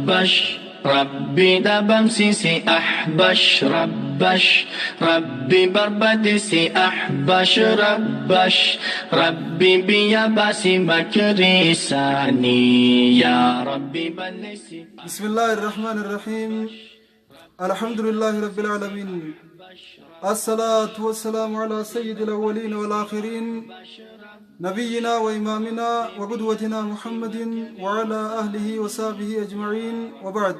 Rabbash Rabbi dhabamsiisi Ahbash Rabbash Rabbi barbadeessi Ahbash Rabbash Rabbi biyya baasi makrii isaanii yaa Rabbi balleessi. بسم الله الرحمن الرحيم الحمد لله رب العالمين الصلاة والسلام على سيد الأولين والآخرين نبينا وإمامنا وقدوتنا محمد وعلى أهله وصحبه أجمعين وبعد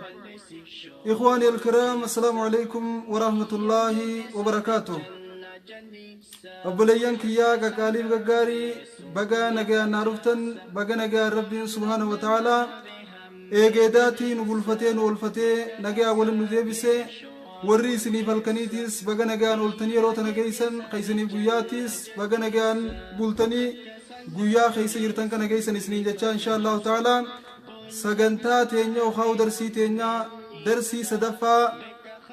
إخواني الكرام السلام عليكم ورحمة الله وبركاته Obboleeyyan kiyyaa qaqqaaliif gaggaarii baga nagayaan naa dhuftan baga nagayaan Rabbiin subhaana wa ta'aalaa eegeedaatii nu bulfatee nu oolfatee nagayaan waliin nu deebise warri isiniif halkaniitiis baga nagayaan ooltanii yeroo tana geessan ka isiniif guyyaatiis baga nagayaan bultanii guyyaa keessa jirtan kana geessan isiniin jechaa insha Allahu ta'aalaa sagantaa teenya yookaan darsii teenyaa darsii sadaffaa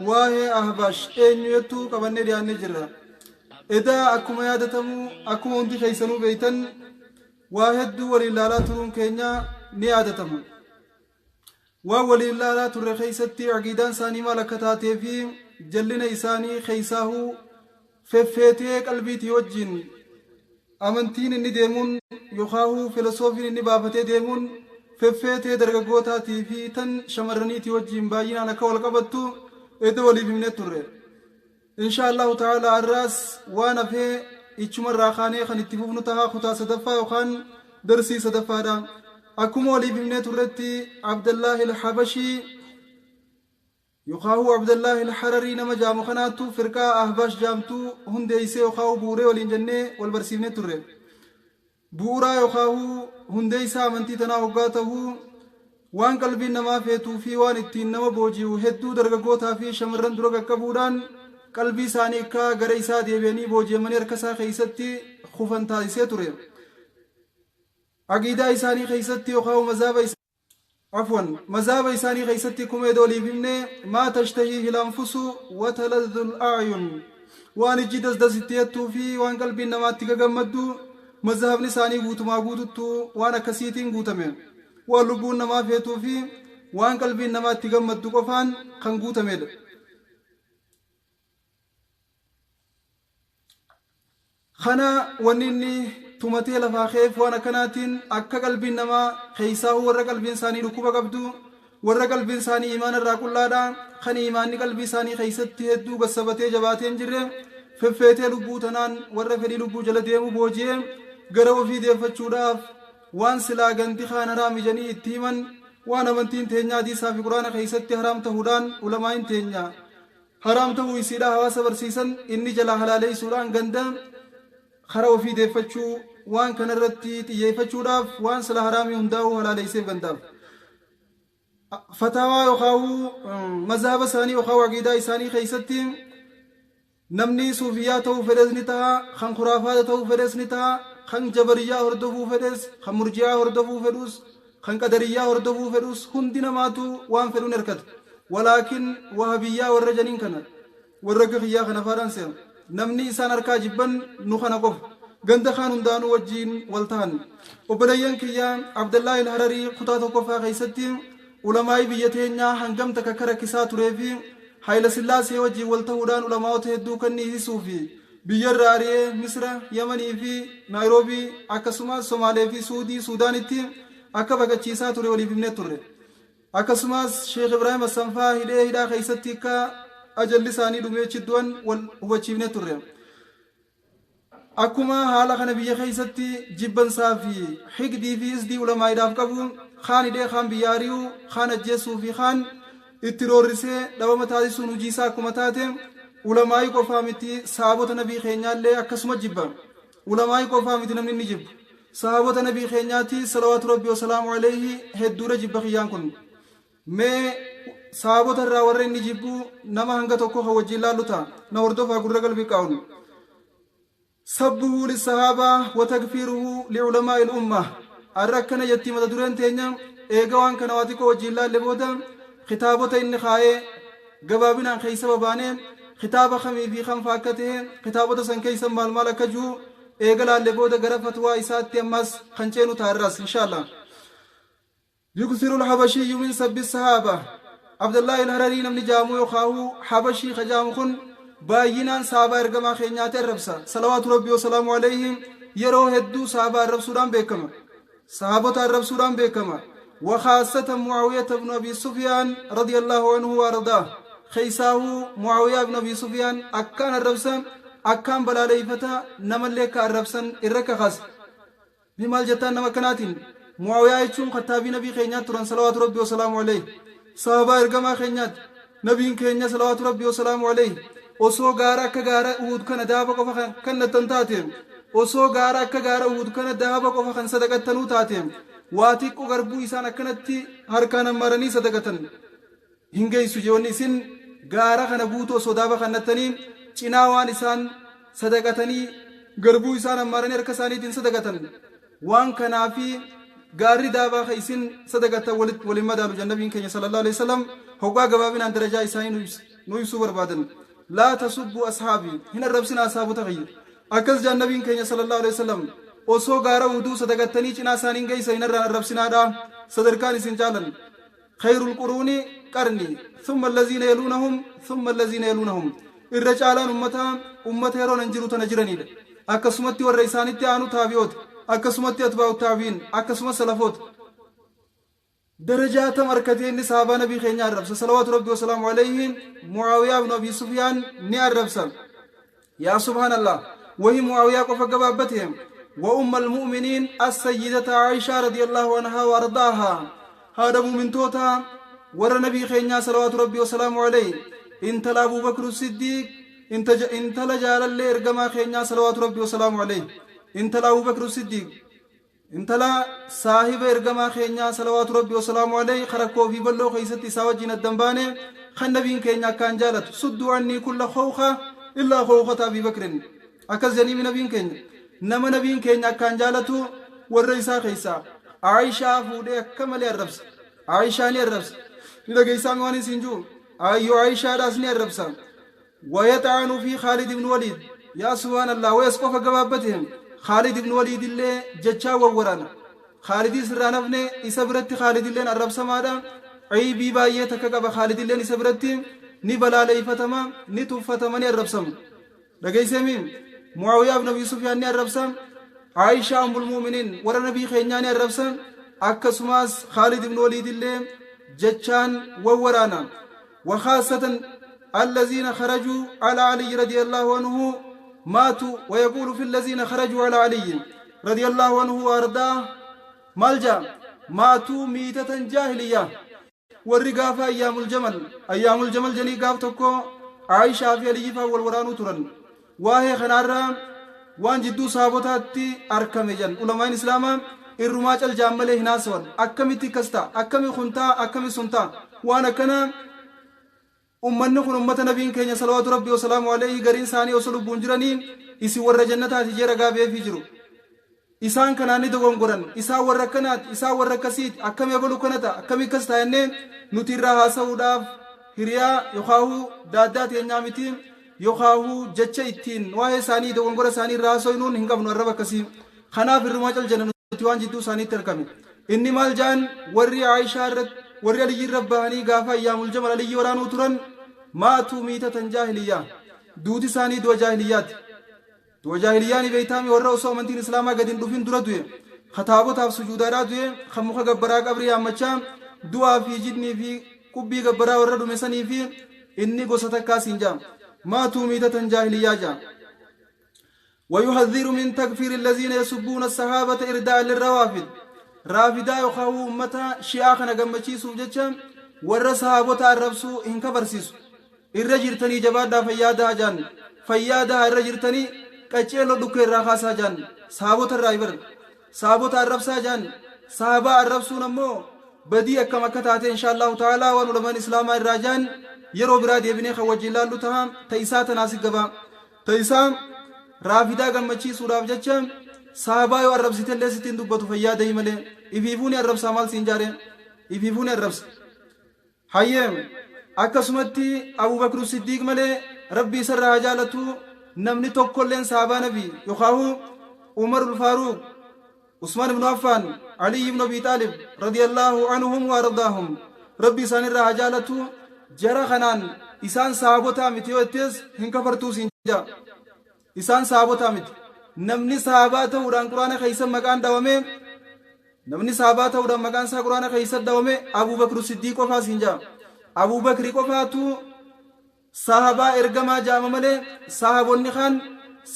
waa'ee Ahbaash eenyu jettu qabannee dhiyaannee jirra. Edaa akkuma yaadatamu akkuma hundi keessanuu beektan waa hedduu waliin laalaa turuun keenya ni yaadatama. Waan waliin laalaa turre keessatti aqiidaan isaanii maal akka taatee fi jallina isaanii keessaahuu feffeetee qalbiitii wajjin amantiin inni deemuun yookaahuu filosoofiin inni baafatee deemuun feffeetee dargaggootaatii fi tan shamarraniitii wajjin baay'inaan akka wal qabattu edda waliif himnee turre. Insha Allahu ta'ala har'aas waan hafee ichumarraa kaanee kan itti fufnu tahaa kutaa sadaffaa yookaan darsii sadaffaadha. Akkuma waliif himnee turretti Abdallaahi al-Habashii yookaan Abdallaahi al-Hararii nama jaamu kanaattu firqaa Ahbaash jaamtuu hundeessee yookaan bu'uuree waliin jennee wal barsiifnee turre. Bu'uuraa yookaan hundeessaa amantii tanaa hoggaa ta'uu waan qalbiin namaa feetuu fi waan ittiin nama booji'u hedduu dargaggootaa fi shamarran dura qaqqabuudhaan qalbii isaanii akka gara isaa deebi'anii booji'amanii harka isaa keessatti kufan taasisee ture. Aqiidaa isaanii keessatti yookaan mazaaba عفوا مذهب isaanii keessatti kuma edooliif himne maa tashtahiihi al-anfusu wa taladhu al-a'yun waan ijji dasdasitti jettuu fi waan qalbiin namaatti gagammaddu mazhabni isaanii guutumaa guututtu waan akkasiitiin guutame waan lubbuun namaa feetuu fi waan qalbiin namaatti gammaddu qofaan kan guutamedha. Kana wanni inni tumatee lafaa ka'eef waan akkanaatiin akka qalbiin namaa keessaahuu warra qalbiin isaanii dhukkuba qabdu warra qalbiin isaanii imaana irraa qullaadha kan imaanni qalbii isaanii keessatti hedduu gassabatee jabaatee hin jirre feffeetee lubbuu tanaan warra fedhii lubbuu jala deemu booji'ee gara ofii deeffachuudhaaf waan silaa gandi kaan haraam ijanii itti himan waan amantiin teenyaa hadiisaa fi quraana keessatti haraam ta'uudhaan ulamaa'iin teenya haraam ta'uu isiidha hawaasa barsiisan inni jalaa halaaleessuudhaan ganda kara ofii deeffachuu waan kanarratti xiyyeeffachuudhaaf waan sila haraamii hundaa'uu halaaleesseef gandaaf. Fataawaa yookaan mazhaba isaanii yookaan aqiidaa isaanii keessatti namni suufiyyaa ta'uu fedhes ni ta'a, kan khuraafaata ta'uu fedhes ni ta'a, kan jabariyyaa hordofuu fedhes, kan murji'aa hordofuu fedhus, kan qadariyyaa hordofuu fedhus hundi namaatu waan fedhuun hirkata. Walaakin wahabiyyaa warra janiin kana warra akka kiyyaa kana faadhaan seera. Namni isaan harkaa jibban nu kana qofa. Ganda kaan hundaanuu wajjiin wal tahan. Obboleeyyan kiyyaa Abdallaahi al-Hararii kutaa tokkoffaa keessatti ulamaa'ii biyya teenyaa hangam takka akka rakkisaa turee fi Hayila Sillaasee wajjiin wal ta'uudhaan ulamaa'ota hedduu kan hiisisuu fi biyya irraa ari'ee Misra, Yamanii fi Naayiroobii akkasumas Somaalee fi Suudii Suudaanitti akka baqachiisaa ture waliif himnee turre. Akkasumas Sheekh Ibraahim Hassanfaa hidhee hidhaa keessatti akka ajalli isaanii dhumee achi du'an wal hubachiifnee turre. Akkuma haala kana biyya keessatti jibbansaa fi hiqdii fi isdii ulamaa'iidhaaf qabu kaan hidhee kaan biyya ari'uu kaan ajjeessuu fi kaan itti roorrisee dhabama taasisuun hojii isaa akkuma taate ulamaa'ii qofaa miti sahaabota nabii keenyaallee akkasuma jibba. Ulamaa'ii qofaa miti namni inni jibbu. Sahaabota nabii keenyaati salawaatu rabbi wasalaamu alayhi hedduudha jibba kiyyaan kun. Mee sahaabota irraa warra inni jibbu nama hanga tokko kan wajjin laallu ta'a. Na hordofaa gurra qalbii qaa'uun. Sabbuhu lissahaabaa wa takfiiruhu liculamaa'i l'umma. Arra akkana jetti mata dureen teenya eega waan kana waa xiqqoo wajjin laalle booda kitaabota inni kaa'ee gabaabinaan keessa babaanee kitaaba kamii fi kam faa akka ta'e kitaabota san keessa maal maal akka jiru eega laalle booda gara fatwaa isaatti ammas kan ceenu ta'a irraas inshaallah. Yukthiru al-Habashiyyu min sabbi as-sahaaba. Abdallahi al-Hararii namni jaamu yookaahuu Habashii ka jaamu kun baay'inaan sahaabaa ergamaa keenyaati arrabsa. Salawaatu Rabbii wa salaamu alayhi yeroo hedduu sahaabaa arrabsuudhaan beekama. Sahaabota arrabsuudhaan beekama. Wa khaassatan Mu'aawiyata ibnu Abi Sufyaan radiyallahu anhu wa ardaah. Keessaahuu Mu'aawiyaa ibnu Abi Sufyaan akkaan arrabsa, akkaan balaaleyfata, namallee akka arrabsan irra kakaasa. Mee maal jettaan nama akkanaatiin? Mu'aawiyaa jechuun khattaabii Nabii keenyaatti turan salawaatu Rabbii wasalaamu aleyh. Sahabaa ergamaa keenyaati. Nabiin keenya salawaatu Rabbii wasalaamu aleyh osoo gaara akka gaara Uhud kana dahaba qofa kan kannattan taate, osoo gaara akka gaara Uhud kana dahaba qofa kan sadaqattanuu taate, waa xiqqo garbuu isaan akkanatti harkaan hammaaranii sadaqatan hin geessu jee wanni isin gaara kana guutuu osoo dahaba kannattanii cinaa waan isaan sadaqatanii garbuu isaan hammaaranii harka isaaniitiin sadaqatan waan kanaa fi gaarri daabaa ka isin sadaqattan waliin madaalu jedhan nabiin keenya sallallahu alaihi wasallam hoggaa gabaabinaan darajaa isaanii nu ibsuu barbaadan. Laa tasubbu ashaabi, hin arrabsinaa ashaabota kiyya, akkas jedhan nabiin keenya sallallahu alaihi wasallam. Osoo gaara Uhuduu sadaqattanii cinaa isaanii hin geessan, hin arrabsinaadha, sadarkaan isin caalan. Khayrul quruuni qarni, thumma allaziina yaluunahum, thumma allaziina yaluunahum. Irra caalaan ummataa ummata yeroo nan jiru tana jiraniidha. Akkasumatti warra isaanitti aanu taabi'oota, akkasumatti atbaa'u taabi'iin, akkasumas salafoota. Darajaa tam arkatee inni sahaabaa nabii keenyaa arrabsa? Salawaatu Rabbi wasalaamu alayhi Mu'aawiyaa ibnu Abi Sufyaan ni arrabsa. Yaa subhaanallah, wahi Mu'aawiyaa qofa gabaabbate? Wa umma almu'miniin as-sayyidata Aishaa radiyallahu anhaa wa ardaahaa, haadha mu'mintootaa warra nabii keenyaa salawaatu Rabbi wasalaamu alayhi, intala Abuu Bakr Siddiiq, intala jaalallee ergamaa keenyaa salawaatu Rabbi wasalaamu alayhi, intala Abuu Bakr Siddiiq, intala saahiba ergamaa keenyaa salawaatu Rabbi wasalaamu alayhi, ka rakkoo fi balloo keessatti isaa wajjin addan baane, kan nabiin keenya akkaan jaalatu. Sudduu annii kulla khawka illaa khawkata Abii Bakrin, akkas jedhanii nabiin keenya. Nama nabiin keenya akkaan jaalatu warra isaa keessaa Aayishaa fuudhee akka malee arrabsa. Aayishaa ni arrabsa. Ni dhageessaa waan isin jiru? Ayyoo, Aayishaadhaas ni arrabsa. Wayaxaanu fi Khaalid ibn Waliid. Yaa subhaanallah, wayas qofa gabaabbate? Khaalid ibn Waliid illee jechaa wawwaraana. Khaalidis irraa nafne. Isa biratti Khaalid illeen arrabsamaadha. Ciibii baay'ee takka qaba. Khaalid illeen isa biratti ni balaaleeyfatama, ni tuffatama, ni arrabsama. Dhageesseemi? Muawiyaa ibn Abi Sufyaan ni arrabsa, Aayishaa ummul mu'miniin warra nabii keenyaa ni arrabsa, akkasumas Khaalid ibn Waliid illee jechaan wawwaraana. وخاصة الذين خرجوا على علي رضي الله عنه ماتوا، ويقول في الذين خرجوا على علي رضي الله عنه وأرضاه مالجا ماتوا ميتة جاهلية. Warri gaafa ayyaamul jamal, ayyaamul jamal jedhanii gaaf tokko Aayishaa fi Aliyyi fa'aa wal waraanuu turan. Waa'ee kanaarraa waan jidduu saabotaatti argame jedhan ulamaan islaamaa irrumaa caljaan malee hin haasawan. Akkamitti akkas ta'a? Akkami kun ta'a? Akkami sun ta'a? Waan akkana ummanni kun ummata nabiin keenya salawaatu Rabbii wasalaamu alayhi gariin isaanii osoo lubbuun jiranii isin warra jannataati jee ragaa beefii jiru. Isaan kanaan ni dogongoran. Isaan warra akkanaati, isaan warra akkasiiti, akkami abalu kana ta'a, akkami akkas ta'a jennee nuti irraa haasa'uudhaaf hiriyaa yookaahuu daaddaa teenyaa miti, yookaahuu jecha ittiin waa'ee isaanii dogongora isaanii irraa haasa'uun hin qabnu arraba akkasii. Kanaaf irrumaa cal jenna nuti waan jidduu isaaniitti argame. Inni maal ja'an? Warri Aayishaa irratti, warri Aliyyi irra bahanii gaafa ayyaamul jamal Aliyyi waraanuu turan, maatuu miitatan jaahiliyyaa, duuti isaanii du'a jaahiliyyaati. Du'a jaahiliyyaa ni beeytaami? Warra osoo amantiin islaamaa gadi hin dhufin dura du'e, kataabotaaf sujuudaadhaa du'e, kan muka gabbaraa, qabrii yaammachaa, du'aa fi jinnii fi qubbii gabbaraa warra dhume sanii fi inni gosa takkaa siin ja'a. Maatuu miitatan jaahiliyyaa ja'a. ويحذر من تكفير الذين يسبون الصحابة إرداء للروافد. رافدا يخاو أمتا شيعة خنا قمچيسو جچا ور صحابة الربسو إن كفرسيسو. Irra jirtanii jabaadhaa, fayyaadaa jaan, fayyaadaa, irra jirtanii qaceeloo dhukkee irraa kaasaa jaan. Sahaabota irraa ibar sahaabota arrabsaa jaan. Sahabaa arrabsuun ammoo badii akkam akka taate insha Allahu ta'ala waan ulamaan islaamaa irraa jaan yeroo biraa deebinee kan wajjin laallu taha. Ta isaa tanaa si gabaa ta isaa raafidaa gammachiisuudhaaf jecha sahabaa yoo arrabsitellee sitti hin dubbatu. Fayyaadai malee ifiifuu ni arrabsaa. Maal siin jaare? Ifiifuu ni arrabsa. Hayyee, akkasumatti Abubakr Siddiiq malee, Rabbi isarraa haa jaalatu, namni tokkolleen sahabaa nabii yookaahu Umar Faaruq Usmaan ibnu Affaan, Aliyyi ibnu Abii Xaalib radiyallaahu anhum wa ardaahum Rabbi isaanirraa haa jaalatu jara kanaan isaan sahaabotaa miti yoo jettees hin kafartuu siin ja'a. Isaan sahaabotaa miti. Namni sahaabaa ta'uudhaan Qur'aana keessa maqaan dhawame namni sahaabaa ta'uudhaan maqaan isaa Qur'aana keessa dhawame Abuu Bakru Siddiiq qofaa siin ja'a. Abuu Bakri qofaatu Sahabaa ergamaa ja'ama malee sahabonni kaan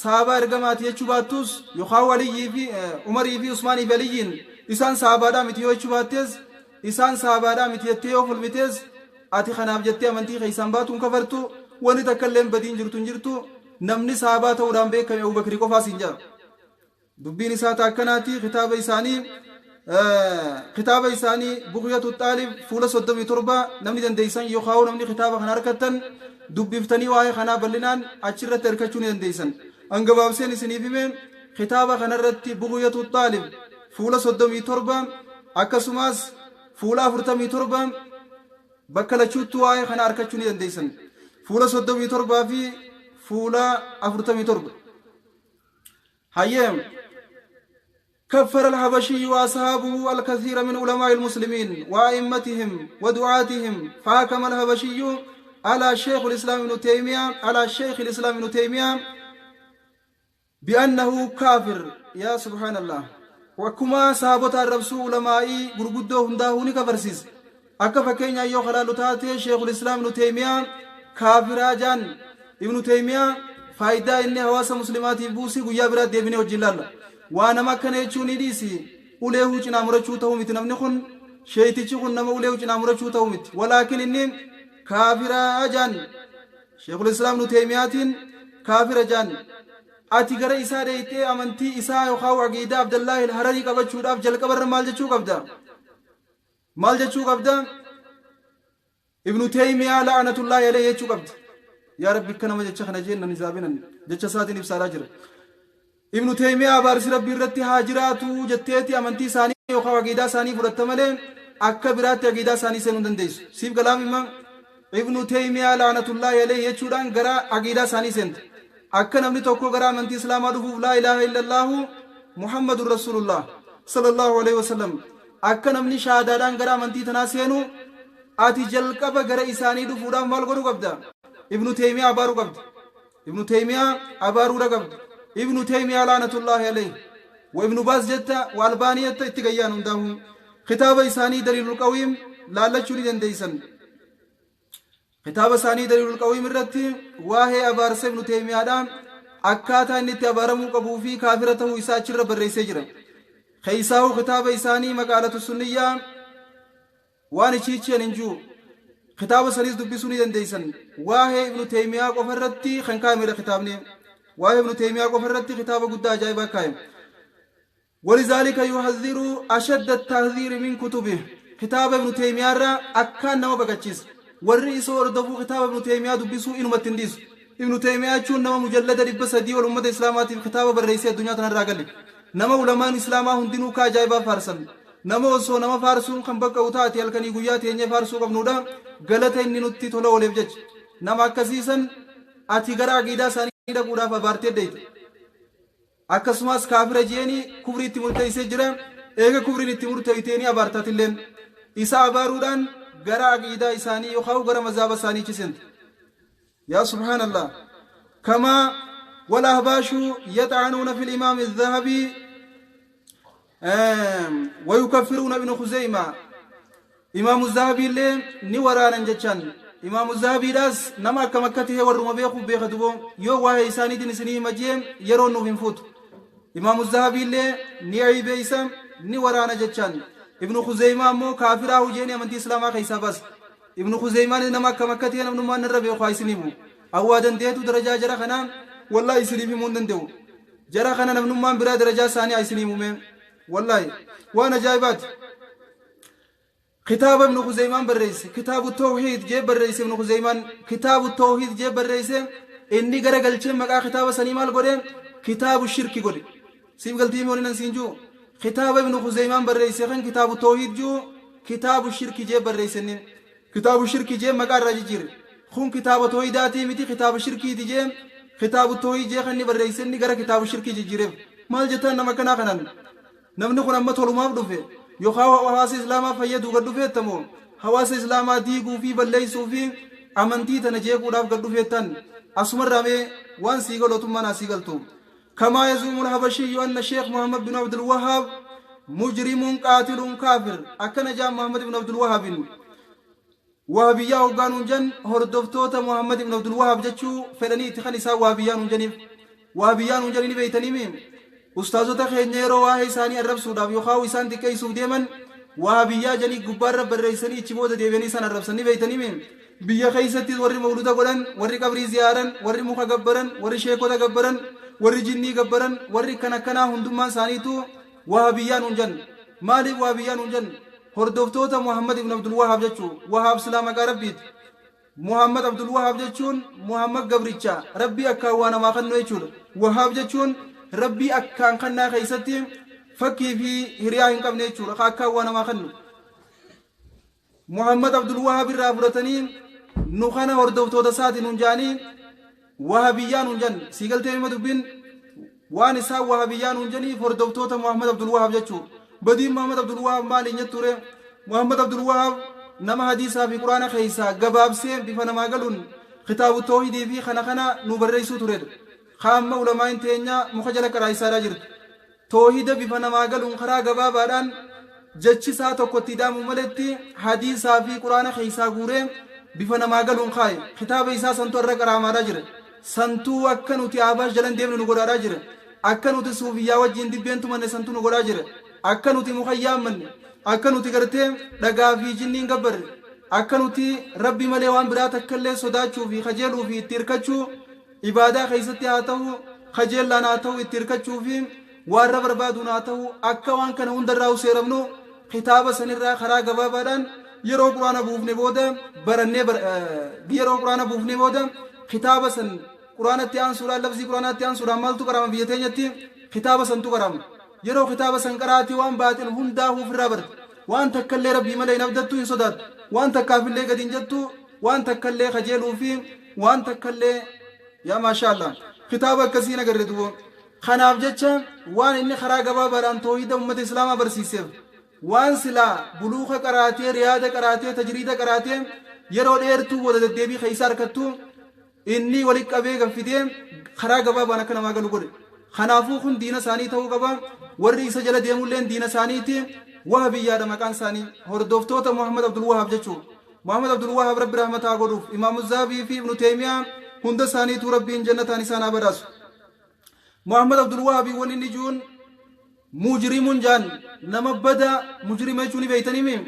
sahabaa ergamaati jechuu baattuus yookaan Aliyyii fi Umarii fi Usmaanii fi Aliyyiin isaan sahabaadhaa miti yoo jechuu baattees isaan sahabaadhaa miti jettee yoo falmitees ati kanaaf jettee amantii keessaan baatuun kafartu wanni takka illeen badiin jirtu hin jirtu namni sahabaa ta'uudhaan beekame Abubakrii qofaa siin ja'a. Dubbiin isaa ta akkanaati kitaaba isaanii kitaaba isaanii Buqyatu Xaalib fuula 37 namni dandeessan yookaan namni kitaaba kana harkattan dubbiftanii waa'ee kanaa bal'inaan achirratti hirkachuu ni dandeessan. An gabaabseen isiniif hime kitaaba kanarratti Buqyatu Xaalib fuula 37 akkasumas fuula 47 bakka lachuuttu waa'ee kana harkachuu ni dandeessan. Fuula 37 fi fuula 47. Hayyee كفر الحبشي وأصحابه الكثير من علماء المسلمين وأئمتهم ودعاتهم فحكم الحبشي على شيخ الإسلام ابن تيمية على شيخ الإسلام ابن تيمية بأنه كافر يا سبحان الله وكما sahaabota arrabsuu ulamaa'ii gurguddoo hundaa'uu ni kafarsiise. Akka fakkeenyaa yoo kalaalu taate Sheekul Islaam Ibnu Teeymiyaa kaafiraa jaan. Ibnu Teeymiyaa faayidaa inni hawaasa muslimaatiif buusii guyyaa biraa deebinee wajjin laalla. Waa nama akkana jechuu ni dhiisi ulee huucinaa murachuu ta'uu miti namni kun sheeytichi kun nama ulee huucinaa murachuu ta'uu miti. Walaakin inni kaafiraa jaan. Sheekul Islaam Ibnu Teeymiyaatiin kaafira jaan. Ati gara isaa dheeyxee amantii isaa yookaan aqiidaa Abdallaahi Hararii qabachuudhaaf jalqabarra maal jechuu qabda? Maal jechuu qabda? Ibnu Teeymiyaa la'anatullaahi alayhi jechuu qabda. Yaa Rabbi akka nama jecha kana jeen nan hisaabinan jecha isaatiin ibsaadhaa jira. Ibnu Teeymiyaa abaarsi Rabbi irratti haa jiraatu jetteeti amantii isaanii yookaan aqiidaa isaanii fudhatta malee akka biraatti aqiidaa isaanii seenuu hin dandeessu. Siif galaam imma Ibnu Teeymiyaa la'anatullaahi alayhi jechuudhaan gara aqiidaa isaanii seenta. Akka namni tokko gara amantii Islaamaa dhufuuf laa ilaaha illallaahu Muhammadun Rasuulullah sallallahu alaihi wasallam akka namni shaadaadhaan gara amantii tanaa seenu ati jalqaba gara isaanii dhufuudhaaf maal godhuu qabda? Ibnu Teeymiyaa abaaruu qabda. Ibnu Teeymiyaa abaaruudha qabda. Ibnu Teeymiyaa la'anatullaahi alayhi. Wa Ibnu Baaz jetta wa Albaanii jetta itti gayyaan hundaahu. Kitaaba isaanii Daliilul Qawiim laallachuu ni dandeessan. Kitaaba isaanii Daliilul Qawiim irratti waa'ee abaarsa Ibnu Teeymiyaadha akkaataa inni itti abaaramuu qabuu fi kaafira ta'uu isaa achirra barreessee jira. Keessaahuu kitaaba isaanii Maqaalatu Sunniyyaa waan ichiicheen hin jiru. Kitaaba saniis dubbisuu ni dandeessan. Waa'ee Ibnu Teeymiyaa qofa irratti kan kaa'amedha kitaabni. Waa'ee Ibnu Teeymiyaa qofa irratti kitaaba guddaa ajaa'ibaa kaa'ame. ولذلك يحذر أشد التحذير من كتبه kitaaba Ibnu Teeymiyaa irraa akkaan nama baqachiisa. Warri isoo hordofuu kitaaba Ibnu Teeymiyaa dubbisuu inumatti hin dhiisu. Ibnu Teeymiyaa jechuun nama mujallada 300 ol ummata Islaamaatiif kitaaba barreessee addunyaa tanarraa gale. Nama ulamaan Islaamaa hundinuu ka ajaa'ibaa faarsan. Nama osoo nama faarsuun kan baqqa'u taate halkanii guyyaa teenyee faarsuu qabnuudha. Galata inni nutti tola ooleef jecha. Nama akkasiisan ati gara aqiidaa isaanii dhaquudhaaf abaartee deeyta. Akkasumas kaafira jeeni kufrii itti murteessee jira. Eega kufriin itti murteeyteeni abaartaatilleen. Isa abaaruudhaan gara aqiidaa isaanii yookaan gara mazaaba isaanii chisenta. Yaa subhaanallah. Kamaa wal ahbaashu yaxanuuna fil imaam zahabii wayukaffiruuna ibnu Khuzeyma. Imaamu Zahabiillee ni waraanan jechaan. Imaamu Zahabiidhaas nama akkam akka ta'e warruma beekuuf beeka duboo yoo waa'ee isaaniitiin isinii hima jee yeroo nuuf hin fuutu. Imaamu Zahabiillee ni aybeeysa ni waraana jechaan. Ibnu Khuzeymaa ammoo kaafiraa hujeeni amantii Islaamaa keessaa baasa. Ibnu Khuzeymaan nama akkam akka ta'e namnummaan irra beeku haa isin himu. Awwaa dandeetu darajaa jara kanaa wallaahi isiniif himuu hin danda'u. Jara kana namnummaan biraa darajaa isaanii haa isin himu mee. Wallaahi waan ajaa'ibaati. Kitaaba Ibnu Khuzeymaan barreesse Kitaabu Tawhiid jee barreesse Ibnu Khuzeymaan Kitaabu Tawhiid jee barreesse inni gara galchee maqaa kitaaba sanii maal godhe Kitaabu Shirki godhe. Siif galtii himi waliin siin jiru kitaaba Ibnu Khuzeymaan barreesse kan Kitaabu Tawhiid jiru Kitaabu Shirki jee barreesse inni Kitaabu Shirki jee maqaa irraa jijjiire. Kun kitaaba tawhiidaatii miti kitaaba shirkiiti jee Kitaabu Tawhiid jee kan inni barreesse inni gara Kitaabu Shirkii jijjiireef. Maal jettaan nama akkanaa kanaan? Namni kun amma tolumaaf dhufe yookaan hawaasa islaamaa fayyaduu gad dhufeettamoo hawaasa islaamaa diiguu fi balleessuu fi amantii tana jeequudhaaf gad dhufeettan? Asumarraa mee waan sii galu otummaan haa sii galtu. Kamaa yazuumul habashiyyu anna Sheekh Muhammad bin Abdul Wahaab mujrimuun qaatiluun kaafir. Akkana jaan Muhammad ibn Abdul Wahaabin. Wahabiyyaa hoggaa nuun jan, hordoftoota Muhammad ibn Abdul Wahaab jechuu fedhanii itti kan isaan wahabiyyaa nuun janiif. Wahabiyyaa nuun janii ni beeytaniimi? Ustaazota keenya yeroo waa'ee isaanii arrabsuudhaaf yookaan isaan xiqqeessuuf deeman wahabiyyaa janii gubbaarra barreessanii ichi booda deebi'anii isaan arrabsan ni beeytaniimi? Biyya keessattis warri mawluda godhan, warri qabrii ziyaaran, warri muka gabbaran, warri sheekota gabbaran, warri jinnii gabbaran, warri kan akkanaa hundummaan isaaniitu wahabiyyaa nuun jan. Maaliif wahabiyyaa nuun jan? Hordoftoota Muhammad ibn Abdul Wahaab jechuu. Wahaab silaa maqaa Rabbiiti. Muhammad Abdul Wahaab jechuun Muhammad gabricha Rabbii akkaan waa namaa kennu jechuudha. Wahaab jechuun Rabbii akkaan kennaa keessatti fakkii fi hiriyaa hin qabne jechuudha. Ka akkaan waa namaa kennu. Muhammad Abdul Wahaab irraa fudhatanii nu kana hordoftoota isaati nuun jaanii Wahabiyyaa nuun jan. Sii galtee mima dubbiin? Waan isaan Wahabiyyaa nuun janiif hordoftoota Muhammad Abdul Wahaab jechuu. Badiin Muhammad Abdul Wahaab maali hin jettuu ree? Muhammad Abdul Wahaab nama hadiisaa fi Qur'aana keessaa gabaabsee bifa namaa galuun kitaabu toohidii fi kana kana nuu barreessuu turedha. Ka amma ulamaa'iin teenya muka jala qaraa'isaadhaa jirtu. Toohida bifa namaa galuun karaa gabaabaadhaan jechi isaa tokko itti ida'amuu maletti hadiisaa fi Qur'aana keessaa guuree bifa namaa galuun kaaye. Kitaaba isaa santu har'a qaraamaadhaa jira. Santuu akka nuti Ahbaash jala hin deemne nu godhaadhaa jira. Akka nuti suufiyyaa wajjiin dibbee hin tumanne santu nu godhaa jira. Akka nuti muka hin yaammanne, akka nuti gartee dhagaa fi jinnii hin gabbarre, akka nuti Rabbi malee waan biraa takkallee sodaachuu fi kajeeluu fi itti hirkachuu Ibaadaa keessatti haa ta'u, kajeellaan haa ta'u, itti hirkachuu fi waa irra barbaaduun haa ta'u, akka waan kana hundarraa seeramnu kitaaba sanirraa karaa gabaabaadhaan yeroo Qur'aana buufne booda barannee, yeroo Qur'aana buufne booda kitaaba san Qur'aanatti aansuudhaan, lafzii Qur'aanaatti aansuudhaan maaltu qara'ama biyya teenyatti? Kitaaba santu qara'ama. Yeroo kitaaba san qara'ati waan baaxil hundaahuu ofirraa barta. Waan takkallee Rabbii malee hin abdattu, hin sodaattu. Waan takkaafillee gadi hin jettu, waan takkallee kajeeluu fi waan takkallee. Yaa maashaa Allah, kitaaba akkasii hin agarre dubo. Kanaaf jecha waan inni karaa gabaabaadhaan toohida ummata islaamaa barsiiseef, waan silaa buluuka qaraatee, riyaada qaraatee, tajriida qaraatee yeroo dheertuu booda deddeebii keessa harkattu, inni wali qabee gaffidee karaa gabaabaan akka namaa galu godhe. Kanaafuu kun diina isaanii ta'uu qaba. Warri isa jala deemulleen diina isaaniiti. Wahabiyyaadha maqaan isaanii, hordoftoota Muhammad Abdul Wahaab jechuu. Muhammad Abdul Wahaab Rabbi rahmata haa godhuuf. Imaamu Zahabii fi Ibnu Teeymiyaa hunda isaaniituu Rabbiin jannataan isaan haa badhaasu. Muhammad Abdul Wahabii wanni inni juun mujrimun jaan, nama bada. Mujrima jechuun ni beeytanii?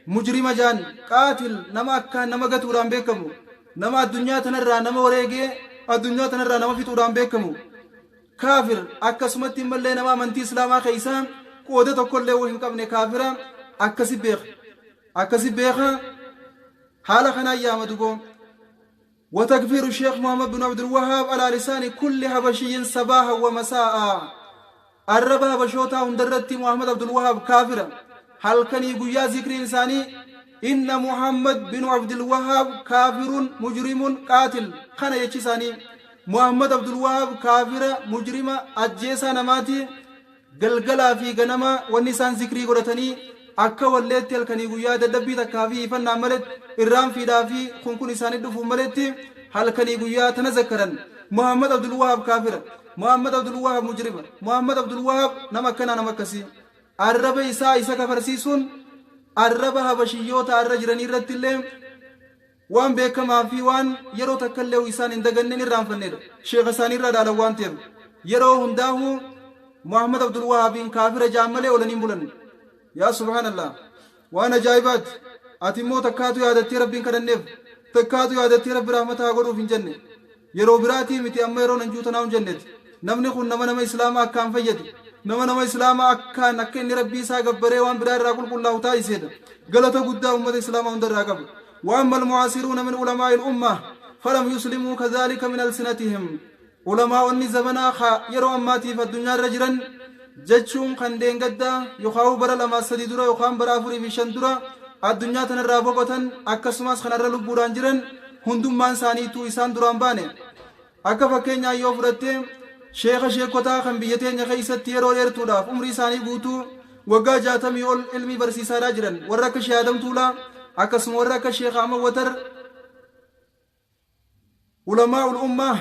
Mujrima jaan, qaatil, nama akkaan nama gatuudhaan beekamu, nama addunyaa tanarraa nama wareegee addunyaa tanarraa nama fixuudhaan beekamu, kaafir. Akkasumatti immallee nama amantii islaamaa keessaa qooda tokkollee hin qabne, kaafira. Akkasi beeka, akkasi beeka, haala kanaan yaama duboo. وتكفير الشيخ محمد بن عبد الوهاب على لسان كل حبشي صباحا ومساء. Arraba habashootaa hundarratti Muhammad Abdul Wahab kaafira. Halkanii guyyaa zikriin isaanii "إن محمد بن عبد الوهاب كافر مجرم قاتل" kana jechi isaanii. Muhammad Abdul Wahab kaafira, mujrima, ajjeesaa namaati. Galgalaa fi ganama wanni isaan zikrii godhatanii akka walleetti halkanii guyyaa dadhabbii takkaa fi ifannaan maletti, irraan fiidhaa fi kun isaanii dhufuun maletti halkanii guyyaa tana zakkaran: Muhammad Abdul Wahab kaafira, Muhammad Abdul Wahab mujrima, Muhammad Abdul Wahab nama akkanaa, nama akkasii. Arraba isaa isa kafarsiisuun arraba habashiyyoota arra jiranii irratti illee waan beekamaa fi waan yeroo takka illee isaan hin daganneen irraanfannedha. Sheekha isaanii irraa dhaalan waan ta'eef yeroo hundaa'uu Muhammad Abdul Wahaabiin kaafira jaan malee oolaniin bulan. Yaa subhaanallah, waan ajaa'ibaati. Ati immoo takkaatu yaadattee Rabbiin kadhanneef, takkaatu yaadattee Rabbi rahmata haa godhuuf hin jenne. Yeroo biraatii miti, amma yeroo nan juutanaa hin jenneeti. Namni kun nama islaamaa akkaan fayyade, nama islaamaa akkaan akka inni Rabbii isaa gabbaree waan biraa irraa qulqullaa'u taasisedha. Galata guddaa ummata islaamaa hunda irraa qaba. وأما المعاصرون من علماء الأمة فلم يسلموا كذلك من ألسنتهم. Ulamaa'onni zamanaa ka yeroo ammaatiif addunyaa irra jiran jechuun kan deengaddaa yookaan bara 2, 3 dura yookaan bara 4 fi 5 dura addunyaa tanarraa boqotan, akkasumas kanarra lubbuudhaan jiran, hundummaan isaaniituu isaan duraan baane. Akka fakkeenyaa yoo fudhatte, sheeka sheekotaa kan biyya teenya keessatti yeroo dheertuudhaaf umrii isaanii guutuu Waggaa 60 ol ilmii barsiisaadhaa jiran. Warra akka Sheekh Adam Tuulaa, akkasuma warra akka Sheekh Ahmad Watar, ulamaa'ul ummaa,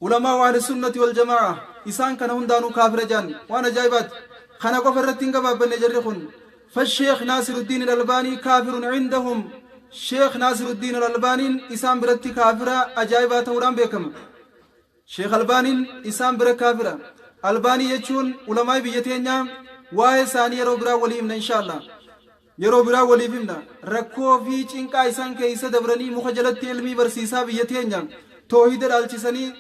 ulamaa'u ahli sunnati wal jamaa'a, isaan kana hundaanuu kaafira jaan. Waan ajaa'ibaati. Kana qofa irratti hin gabaabbanne jarri kun. Fasheekh Naasiruddiin Al-Albaanii kaafirun cindahum. Sheekh Naasiruddiin Al-Albaaniin isaan biratti kaafira ajaa'ibaa ta'uudhaan beekama. Sheekh Albaaniin isaan bira kaafira. Albaanii jechuun ulamaa'ii biyya teenyaa, waa'ee isaanii yeroo biraa walii himna inshaallah. Yeroo biraa waliif himna. Rakkoo fi cinqaa isaan keessa dabranii muka jalatti ilmii barsiisaa biyya teenya toohida dhaalchisanii,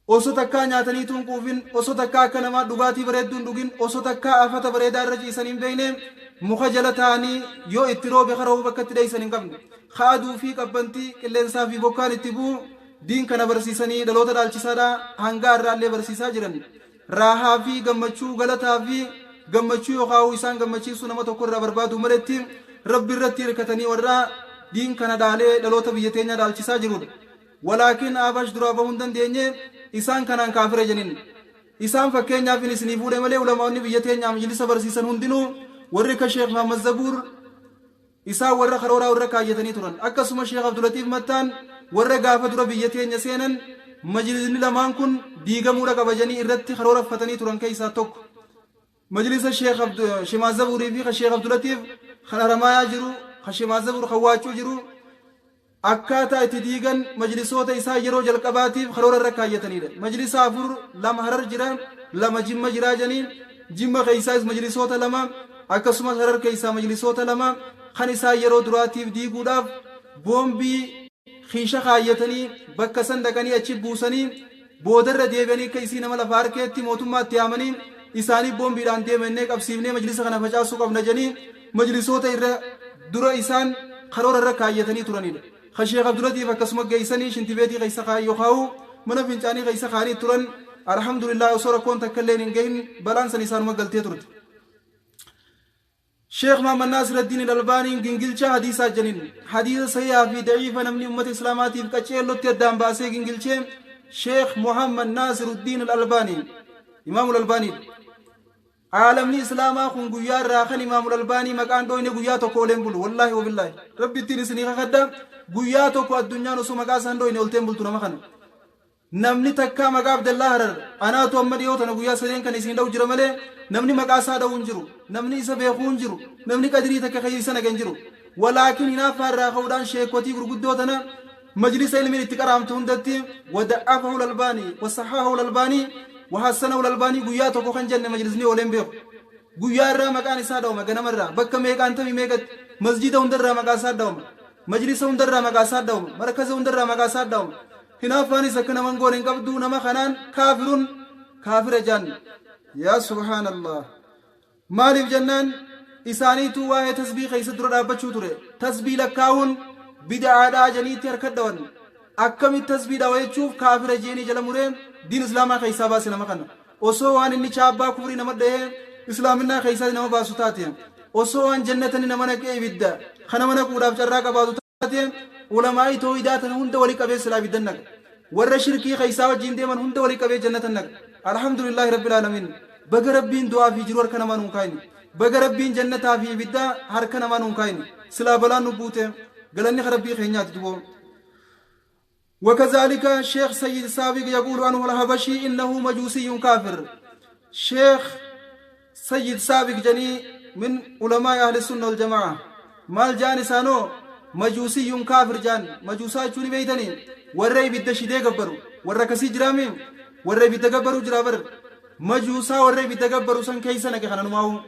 osoo takkaa nyaatanii tun quufin, osoo takkaa akka namaa dhugaatii bareedduu hin dhugin, osoo takkaa afata bareedaa irra ciisan hin beekne, muka jala taa'anii yoo itti roobe kara'uu bakka itti dheeysan hin qabne. Ka aduu fi qabbantii qilleensaa fi bokkaan itti bu'u diin kana barsiisanii dhaloota dhaalchisaadha, hanga har'aallee barsiisaa jiran. Raahaa fi gammachuu, galataa fi gammachuu yookaan isaan gammachiisuu nama tokko irraa barbaadu maletti Rabbi irratti hirkatanii warra diin kana dhaalee dhaloota biyya teenyaa dhaalchisaa jirudha. Walaakin Abash duraa bahuu hin dandeenye, isaan kanaan kaafira jedhin. Isaan fakkeenyaaf hin isinii fuudhe malee, ulamaa'onni biyya teenyaa majlisa barsiisan hundinuu, warri akka Sheekh Muhammad Zabuur, isaan warra karooraa warra kaayyatanii turan. Akkasuma Sheekh Abdulatiif Mattaan warra gaafa dura biyya teenya seenan majlisni lamaan kun diigamuudha qaba jedhanii irratti karooraffatanii turan keessaa tokko. Majlisa Sheekh Shimaa Zabuurii fi Sheekh Abdulatiif kan Haramaayaa jiru, kan Shimaa Zabuur kan Waachuu jiru, akkaataa itti diigan majlisoota isaa yeroo jalqabaatiif karoora irra kaayyatanidha. Majlisa afur, lama Harar jira, lama Jimma jiraa jedhanii, Jimma keessaas majlisoota lama, akkasumas Harar keessaa majlisoota lama kan isaan yeroo duraatiif diiguudhaaf boombii kiisha kaayyatanii bakka san dhaqanii achi buusanii, boodarra deebi'anii akka isii nama lafa harkeetti mootummaatti yaamanii isaanii boombiidhaan deemannee qabsiifnee majlisa kana facaasuu qabna jedhanii majlisoota irra dura isaan karoora irra kaayyatanii turanidha. Ka Sheekh Abdulatiif akkasuma geessanii shintibeetii keessa kaayyoo kaa'u mana fincaanii keessa kaa'anii turan. Alhamdulillah, osoo rakkoon takka illee hin gahin balaan san isaanuma galtee turte. Sheekh Muhammad Naasir Addiin Albaaniin gingilcha hadiisaa jedhin. Hadiisa sahihaa fi da'iifa namni ummata islaamaatiif qaceellotti addaan baasee gingilchee Sheekh Muhammad Naasir Addiin Albaanii, Imaamul Albaanii. Aalamni islaamaa kun guyyaa irraa kan Imaamul Albaanii maqaan dhooyne guyyaa tokko ooleen bulu. Wallaahi wabillaahi. Rabbi ittiin isinii kakadha. Guyyaa tokko addunyaan osoo maqaa isaan dhooyne olteen bultu nama kana. Namni takkaa maqaa Abdallaa Harar anaatu amma dhiyoo tana guyyaa sadeen kan isin dha'u jira malee namni maqaa isaa dha'u hin jiru. Namni isa beekuu hin jiru. Namni qadirii takka keessa isa naga hin jiru. Walaakin hinaaffaa irraa ka'uudhaan sheekotii gurguddoo tana majlisa ilmiin itti qaraamtu hundatti wada'afahu lalbaanii, wasahahahu lalbaanii, wahassanahu lalbaanii guyyaa tokko kan jenne majlisni ooleen beeku. Guyyaa irraa maqaan isaa dha'uma, ganamarraa bakka meeqaan tamii meeqatti masjida hundarraa maqaa isaa dha'uma. Majlisa hundarraa maqaa isaa dha'uma. Markaza hundarraa maqaa isaa dha'uma. Hinaaffaanis akka naman goone hin qabdu, nama kanaan kaafirun kaafira jaan. Yaa subhaanallah. Maaliif jennaan, isaaniitu waa'ee tasbii keessa dura dhaabbachuu ture. Tasbii lakkaa'uun bid'aadhaa janiitti harka dhawan. Akkamitti tasbii dhawa jechuuf kaafira jeenii jala muree diin islaamaa keessaa baase nama kana. Osoo waan inni chaabbaa kufrii nama dhahee islaaminaa keessaa nama baasu taate, osoo waan jannatani nama naqee ibidda kana nama naquudhaaf carraa qabaatu taate, ulamaa'ii toohidaa tana hunda walii qabee silaa ibiddan naqa. Warra shirkii keessaa wajjin deeman hunda walii qabee jannatan naqa. Alhamdulillahi rabbil aalamiin. Baga Rabbiin du'aa fi jiruu harka namaa nuun kaayne. Baga Rabbiin jannataa fi ibidda harka namaa nuun kaayne. Silaa balaan nu buute. Galanni ka Rabbii keenyaati duboo. وكذلك شيخ سيد سابق يقول عنه الحبشي إنه مجوسي كافر. شيخ سيد سابق جني من علماء أهل السنة والجماعة، maal jaan isaanoo? مجوسي كافر jaan. Majuusaa jechuun beeytanii, warra ibidda shidee gabbaru. Warra akkasii jiraami, warra ibidda gabbaru jira bar. Majuusaa warra ibidda gabbaru san keessa naqe kananumaa'u.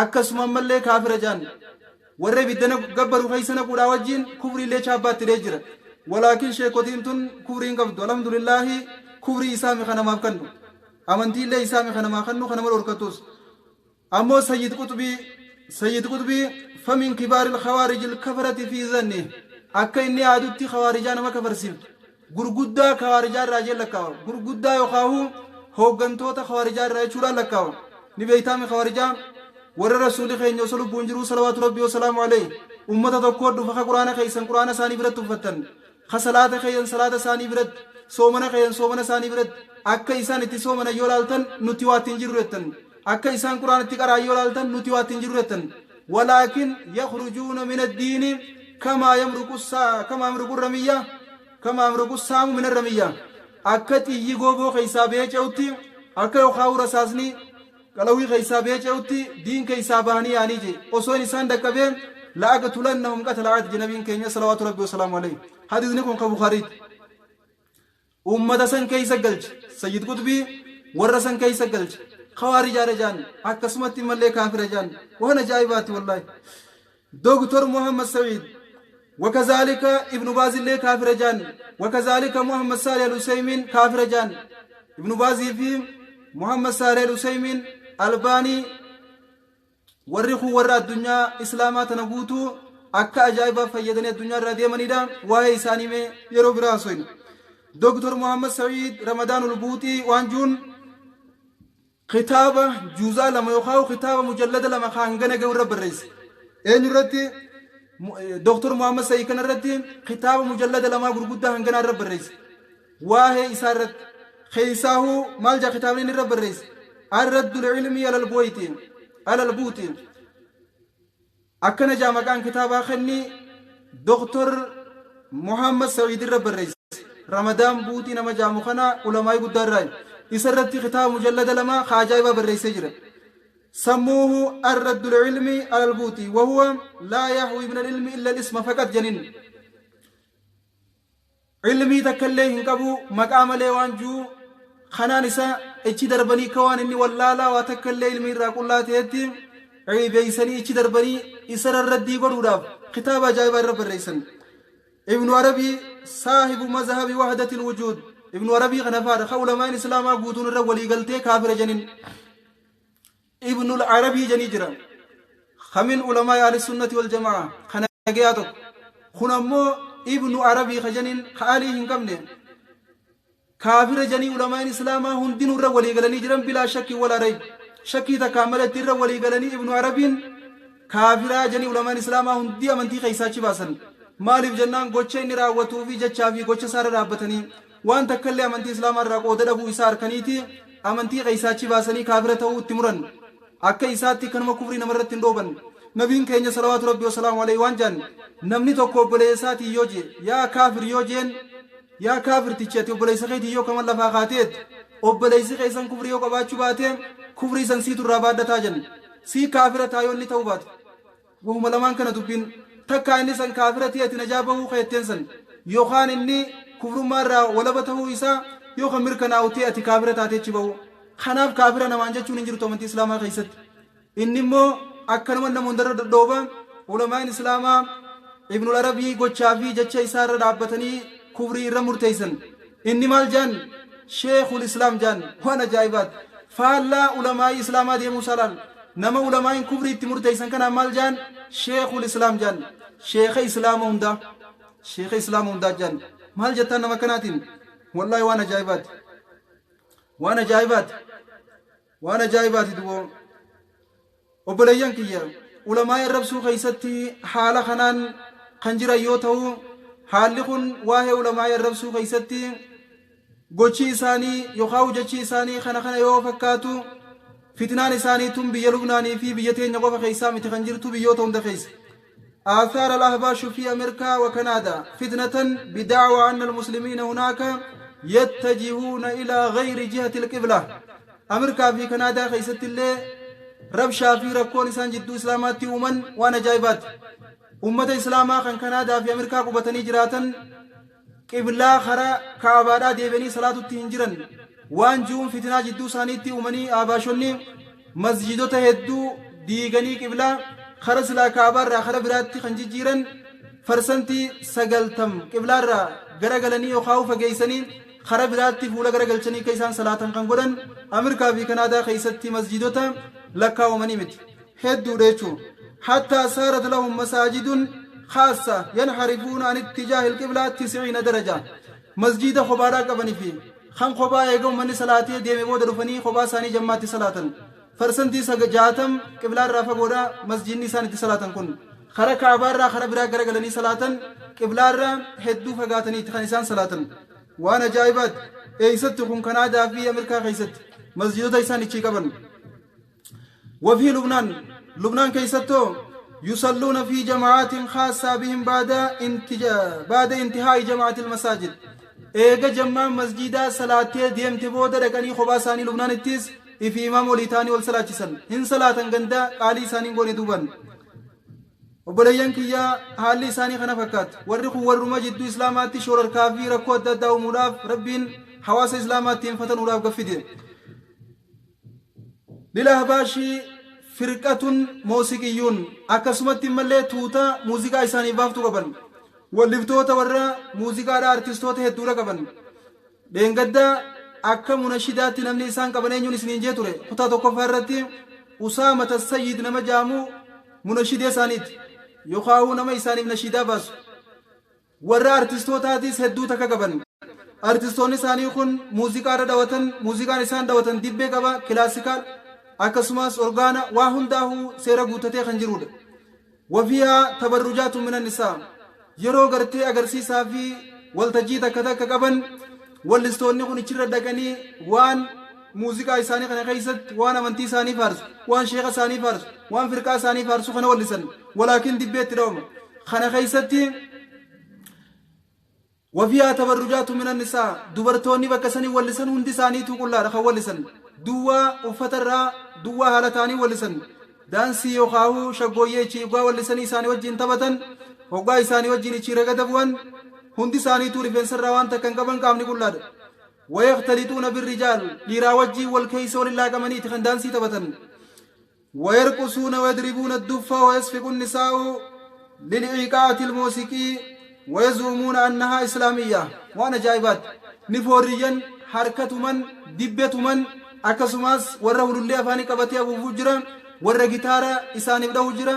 Akkasuma ammallee kaafira jaan. Warra ibidda gabbaru keessa naquudhaa wajjin kufriillee chaabbaatti hidhee jira. Walaakin sheekotiin tun kufrii hin qabdu. Alhamdulillaahi, kufrii isaami kanamaaf kannu, amantiillee isaami kanamaa kannu kanama dhorkatus. Ammoo Sayyid Quxbii, Sayyid Quxbii فمن كبار الخوارج الكفرة في ظنه, akka inni yaadutti khawaarijaa nama kafarsiiftu gurguddaa khawaarijaa irraa jee lakkaawa. Gurguddaa yookaahu hooggantoota khawaarijaa irraa jechuudhaan lakkaawa. Ni beeytaami, khawaarijaa warra rasuuli keenya osoo lubbuun jiruu, salawaatu rabbii wasalaamu alayhi, ummata tokkoo dhufa ka quraana keessan quraana isaanii biratti uffattan, ka salaata keessan salaata isaanii biratti, soomana keessan soomana isaanii biratti, akka isaan itti soomana yoo laaltan nuti waa ittiin jirru jettan. Akka isaan Qur'aanatti qara'an yoo laaltan nuti waa itti hin jirru jettan. Walaakin yakhrujuuna min addiini kamaa yamruqu kamaa yamruqu ramiyya kamaa yamruqu saamu min arramiyya. Akka xiyyi gooboo keessaa bahee ce'utti akka yookaan rasaasni qalawii keessaa bahee ce'utti diin keessaa bahanii yaanii je osoo hin isaan dhaqqabee la'aqtulannahum qatla aad je nabiin keenya salawaatu rabbi wasalaamu alayhi. Hadiisni kun ka Bukhariiti. Ummata san keeysa galche. Sayyid Quxbii warra san keeysa galche. Khawaarijaadha jaan. Akkasumatti immallee kaafira jaan. Waan ajaa'ibaati wallaahi. Doktor Muhammad Sa'iid wakazaalika Ibnu Baazillee kaafira jaan. Wakazaalika Muhammad Saalih Al-Usaymiin kaafira jaan. Ibnu Baazii fi Muhammad Saalih Al-Usaymiin Albaanii Warri kun warra addunyaa Islaamaa tana guutuu akka ajaa'ibaa fayyadanii addunyaa irraa deemanidha. Waa'ee isaanii mee yeroo biraa haasofna. Dr. Muhammad Sa'iid Ramadaanul Buuxii waan juun kitaaba juuzaa 2 yookaan kitaaba mujallada 2 kan hangana gahu irra barreesse. Eenyu irratti? Dr. Muhammad Sa'iid kana irratti kitaaba mujallada 2 gurguddaa hanganaa irra barreesse. Waahee isaa irratti. Keeysaahuu maal ja'a kitaabni inni irra barreesse? Ar-Raddul Ilmii alal Buwayti alal Buuti. Akkana ja'a maqaan kitaabaa kenni Dr. Muhammad Sa'iid irra barreesse. Ramadaan Buuxii nama ja'amu kana ulamaa'ii guddaa irraa. Isa irratti kitaaba mujallada 2 ka ajaa'ibaa barreessee jira. Sammuuhu Ar-Raddul Ilmii alal Buuti wahuwa laa yahwi min al-ilmi illa al-isma faqat janin. Ilmii takkallee hin qabu maqaa malee waan ji'u kanaan isa ichi darbanii akka waan inni wallaalaa waa takkallee ilmii irraa qullaa ta'etti ceebeeysanii ichi darbanii isa rarraddii godhuudhaaf kitaaba ajaa'ibaa irra barreessan. Ibnu Arabii saahibu mazhabi wahdatil wujuud Ibnu Arabii kana faadha ka ulamaan islaamaa guutuun irra walii galtee kaafira janin. Ibnul Arabii janii jira. Kamin ulamaa ahli sunnati wal jamaa kana nagayaa tokko. Kun ammoo Ibnu Arabii ka janiin ka alii hin qabne. Kaafira janii ulamaan islaamaa hundinuu irra walii galanii jiran bilaa shakkii walaa rayb. Shakkii takkaan malatti irra walii galanii Ibnu Arabiin kaafiraa janii ulamaan islaamaa hundi amantii keessaa achi baasan. Maaliif jennaan gocha inni raawwatuu fi jechaa fi gocha isaa irra dhaabbatanii waan takkallee amantii islaamaa irraa qooda dhabuu isaa arkaniiti amantii keessaa achi baasanii kaafira ta'uu itti muran. Akka isaatti kanuma kufrii namarratti hin dhooban. Nabiin keenya salawaatu rabbi wasalaamu alayhi waan jaan namni tokko obboleessaatiin yoo jee yaa kaafir yoo jeen yaa kaafirtichi ati obboleessa keetiin yoo kaman lafaa kaateet obboleessi keessan kufrii yoo qabaachuu baate kufrii san siitu irraa baadhataa jan sii kaafira taa yoo inni ta'uu baate. Wahuma lamaan kana dubbiin. Takkaa inni san kaafira ta'e ati najaa bahuu keetteen san. Yookaan inni kufrummaa irraa walaba tahuu isaa yoo kan mirkanaa'u ta'e ati kaafira taatee achi bahuu. Kanaaf kaafira namaan jechuun hin jirtu amantii Islaamaa keessatti. Inni immoo akkanuma nama hundarra dhodhooba. Ulamaa'in Islaamaa Ibnul Arabii gochaa fi jecha isaa irra dhaabbatanii kufrii irra murteessan. Inni maal jaan? Sheekhul Islaam jaan. Waan ajaa'ibaati. Faallaa ulamaa'ii Islaamaa deemuu isaa laal. Nama ulamaa'iin kufrii itti murteessan kanaan maal jaan? Sheekhul Islaam jaan. Sheekha Islaama hundaa. Sheekha Islaama hundaa jaan. Maal jettaan nama kanaatiin? Wallaahi waan ajaa'ibaati. Waan ajaa'ibaati. Waan ajaa'ibaati duboo. Obboleeyyan kiyya, ulamaa'ii arrabsuu keessatti haala kanaan kan jiran yoo ta'u, haalli kun waa'ee ulamaa'ii arrabsuu keessatti gochi isaanii yookaan jechi isaanii kana kana yoo fakkaatu, fitnaan isaanii tun biyya Lubnaanii fi biyya teenya qofa keessaa miti kan jirtu biyyoota hunda keessa. آثار الأحباش في أمريكا وكندا فتنة بدعوى أن المسلمين هناك يتجهون إلى غير جهة القبلة أمريكا في كندا خيست الله ربشا في ركون إسان جدو إسلامات أمن وانا جايبات أمة إسلاما كان كندا في أمريكا قبتني جراتا qiblaa kara ka'abaadhaa deebi'anii salaatutti hin jiran waan ji'uun fitinaa jidduu isaaniitti uumanii Ahbaashonni masjiidota hedduu diiganii qiblaa kara silaa ka'abaarraa kara biraatti kan jijjiiran farsantii 90 qiblaarraa gara galanii yookaan fageessanii kara biraatti fuula gara galchanii akka isaan salaatan kan godhan Ameerikaa fi Kanaadaa keessatti masjiidota lakkaawamanii miti. Hedduudha jechuun. Hattaa saarat lahum masaajidun khaassa yanharifuuna an ittijaahil qiblaa 90 daraja. Masjiida kophaadhaa qabanii fi kan kophaa eega ummanni salaatee deeme booda dhufanii kophaa isaanii jammaatti salaatan. Farsantii 60 qiblaa irraa fagoodha masjiidni isaan itti salaatan kun. Kara Ka'abaa irraa kara biraa garagalanii salaatan qiblaa irraa hedduu fagaataniiti kan isaan salaatan. Waan ajaa'ibaati. Eessatti kun Kanaadaa fi Ameerikaa keessatti masjiidota isaan ichii qaban. وفي لبنان، لبنان كيستو يصلون في جماعات خاصة بهم بعد انتهاء جماعة المساجد. Eega jammaan masjidaa salaatee deemte booda dhaqanii kophaa isaanii Lubnaanittis ifi imaam olii ta'anii wal salaachisan. Hin salaatan gandaa qaalii isaanii goone duuban. Obboleeyyan kiyyaa, haalli isaanii kana fakkaata. Warri kun warruma jidduu islaamaatti shoorarkaa fi rakkoo adda addaa uumuudhaaf Rabbiin hawaasa islaamaatti hin fatanuudhaaf gaffide. للأحباش فرقة موسيقيون, akkasumatti immallee tuuta muuziqaa isaaniif baaftu qaban. Walliftoota warra muuziqaadha, artistoota hedduudha qaban. Dheengadda akka munashidaatti namni isaan qaban eenyuun isiniin jee ture? Kutaa tokkoffaa irratti Usaamata Sayyid nama jaamu munashidee isaaniiti, yookaan nama isaaniif nashidaa baasu. Warra artistootaatis hedduu takka qaban. Artistoonni isaanii kun muuziqaadha dhawatan. Muuziqaan isaan dhawatan dibbee qaba, classical, akkasumas orgaana, waa hundaa'uu seera guutatee kan jirudha. وفيها تبرجات من النساء. Yeroo gartee agarsiisaa fi waltajjii takka takka qaban, wallistoonni kun ichirra dhaqanii waan muuziqaa isaanii kana keessatti waan amantii isaanii faarsu, waan sheeka isaanii faarsu, waan firqaa isaanii faarsu kana wallisan, walaakin dibbeetti dhawama kana keessatti. وفيها تبرجات من النساء, dubartoonni bakka sanii wallisan hundi isaaniitu qullaadha kan wallisan, duwwaa uffatarraa duwwaa haala ta'anii wallisan. Daansii yookaan shaggooyyee ichi hoggaa wallisanii isaanii wajjin taphatan, hoggaa isaanii wajjin ichi ragada bu'an, hundi isaaniitu rifeensarraa waan takka hin qaban, qaamni qullaadha. ويختلطون بالرجال, dhiiraa wajjin wal keessa waliin laaqamaniiti kan daansii taphatan. ويرقصون ويضربون الدف ويصفق النساء للإيقاع الموسيقي ويزعمون أنها إسلامية. Waan ajaa'ibaat, ni foorriyyan, harkatuman, dibbetuman, akkasumas warra hulullee afaanii qabatee afuufuu jira, warra gitaara isaaniif dhahu jira.